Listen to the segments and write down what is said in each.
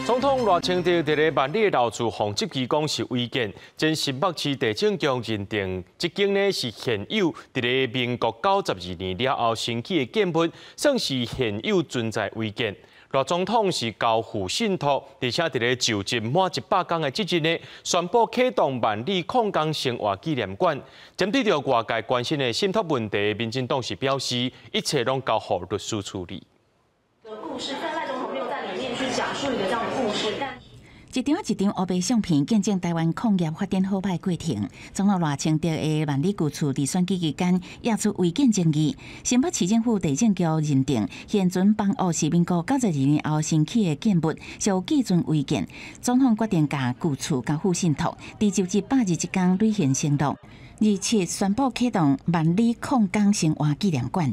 總統賴清德佇咧萬里老厝予質疑講是違建，前新北市地政局認定，這間呢是現有佇咧民國92年了後新起的建物，算是現有存在違建。賴總統是交付信託，而且佇咧就職滿100天的這日呢，宣布啟動萬里礦工生活紀念館。針對著外界關心的信託問題，民進黨是表示一切攏交予律師處理。故事，但賴總統沒有在裡面去講述一個這樣的故事，但一張一張烏白相片，見證台灣礦業發展好歹過程。總統賴清德的萬里舊厝佇選舉期間惹出違建爭議，新北市政府地政局認定現存房屋是民國92年後新起的建物，屬既存違建。總統決定共舊厝交付信託，佇就職百日這工履行承諾。27宣布啟動萬里礦工生活紀念館。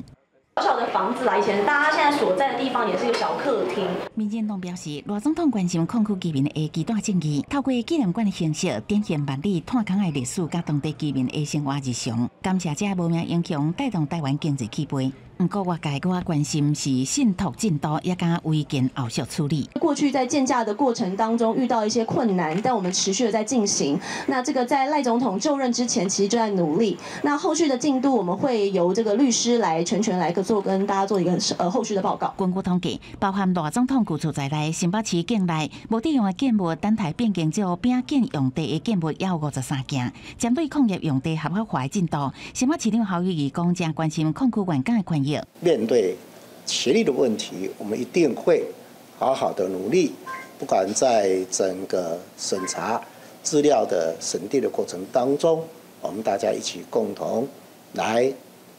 小小的房子啦，以前大家現在所在的地方也是一個小客廳。民進黨表示，賴總統關心礦區居民的期待正義，透過紀念館的形式，展現萬里炭礦的歷史佮當地居民的生活日常。感謝這無名英雄帶動台灣經濟起飛。毋過外界閣較關心是信託進度，也佮違建後續處理。過去在建價的過程當中遇到一些困難，但我們持續的在進行。那這個在賴總統就任之前，其實就在努力。那後續的進度，我們會由這個律師來全權來做跟大家做一個後續的報告。根據統計，包含賴總統舊厝在內，新北市境內無占用的建物，等待變更做變建用地的建物也有53件。針對礦業用地合法化的進度，新北市長侯友宜講，誠關心礦區員工的權益。面對權利的問題，我們一定會好好的努力，不管在整個審查資料的審定的過程當中，我們大家一起共同來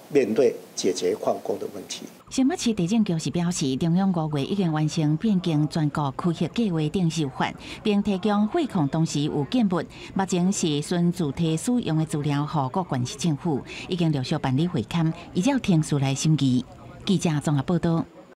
面對解決礦工的問題。新北市地政局是表示，中央5月已經完成變更全國區域計劃定修法，並提供廢礦當時有建物，目前是循主體使用的資料，予各縣市政府已經陸續辦理會勘，依照程序來審議。記者綜合報道。